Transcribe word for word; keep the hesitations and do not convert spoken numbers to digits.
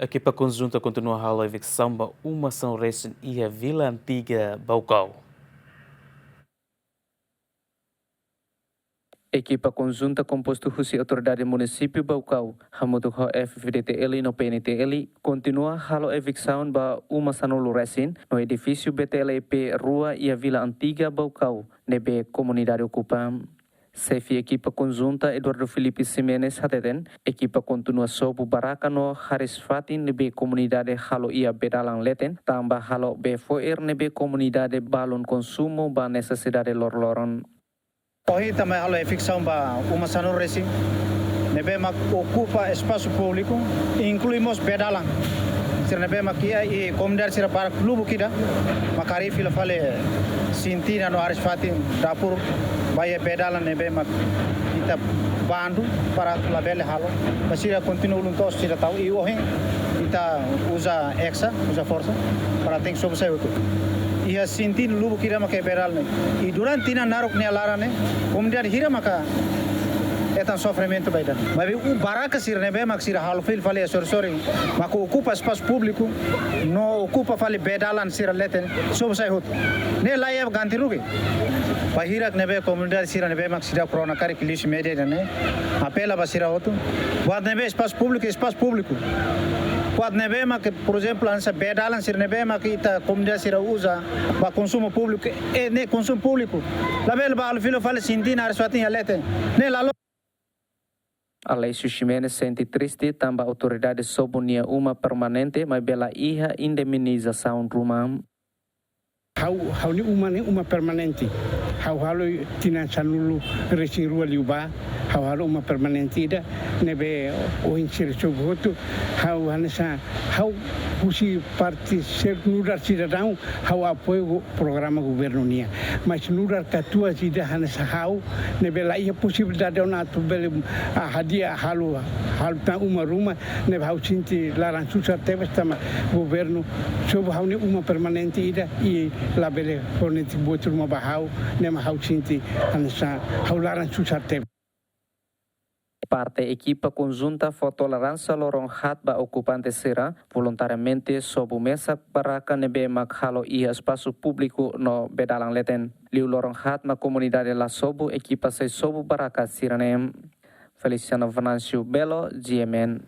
Ekipa konjunta kontinua halo eviksaun ba uma sanulu resin iha Vila Antiga, Baucau. Ekipa konjunta kompostu husi Autoridade Munisípiu Baucau, hamutuk ho F-FDTL no P N T L, kontinua halo eviksaun ba uma sanulu resin no edifísiu B T L E P rua iha Vila Antiga, Baucau, ne'ebé komunidade okupa. Xefe ekipa konjunta Eduardo Filipe Ximenes hateten, ekipa kontinua sobu barraka no hariis-fatin ne'ebé komunidade halo iha bee dalan leten, tanba halo bee fo'er ne'ebé komunidade balun konsumu ba nesesidade loroloron. Ohin ita mai halo eviksaun ba uma sanulu resin ne'ebé mak okupa espasu públiku, inklui mós bee dalan. Sira ne'ebé mak iha, i komunidade sira barak lubuk ida mak harii fila fali sintina no hariis-fatin dapur ba iha bee dalan ne'ebé mak ita bandu para labele halo. Mas sira kontinua ulun-toos sira tau, i ohin ita uza eksa, uza forsa para tenke sobu sai hotu. Iha sintina lubuk ida mak iha bee dalan ne'e. I durante tinan naruk nia laran ne'e, komunidade hira maka hetan sofrimentu ba ida-ne'e. Maibé barraka sira ne'ebé mak sira halo fila fali iha sorin-sorin, mak okupa espasu públiku no okupa fali bee dalan sira leten, sobu sai hotu. Ne'e la iha ganti rugi. Ba hirak ne'ebé komunidade sira ne'ebé mak sira rona karik liuhusi média ida-ne'e, apela ba sira hotu. Buat ne'ebé espasu públiku, espasu públiku. Buat ne'ebé mak, por ezemplu, hanesan bee dalan sira ne'ebé mak ita komunidade sira uza ba konsumu públiku, i ne'e konsumu públiku. Labele ba halo fila fali sintina, hariis-fatin iha leten. Ne'e la loos. Aloysio Ximenes sente triste tanba autoridade sobu nia uma permanente, maibé la iha indemnizasaun ruma. Ha'u, ha'u-nia uma ne'e uma permanente. Ha'u halo tinan sanulu resin rua liubá, ha'u halo uma permanente ida, ne'ebé ohin sira sobu hotu, ha'u hanesan, ha'u husi parte ser nu'udar sidadaun, ha'u apoiu go-, programa governu nian. Mas nu'udar katuas ida hanesan ha'u, ne'ebé la iha posibilidade ona atu bele, ah, hadi'a halo, halo tan uma ruma, ne'ebé ha'u sente laran susar tebes tanba governu sobu ha'u-nia uma permanente ida i labele fornese buat ruma ba ha'u, ne'e mak ha'u sente hanesan ha'u laran susar tebes. Parte ekipa konjunta fó toleránsia loron haat ba okupante sira, voluntariamente sobu mesak barraka ne'ebé mak halo iha espasu públiku no bee dalan leten. Liu loron haat mak komunidade la sobu, ekipa sei sobu barraka sira-ne'e. Feliciano Venâncio Belo, G M N.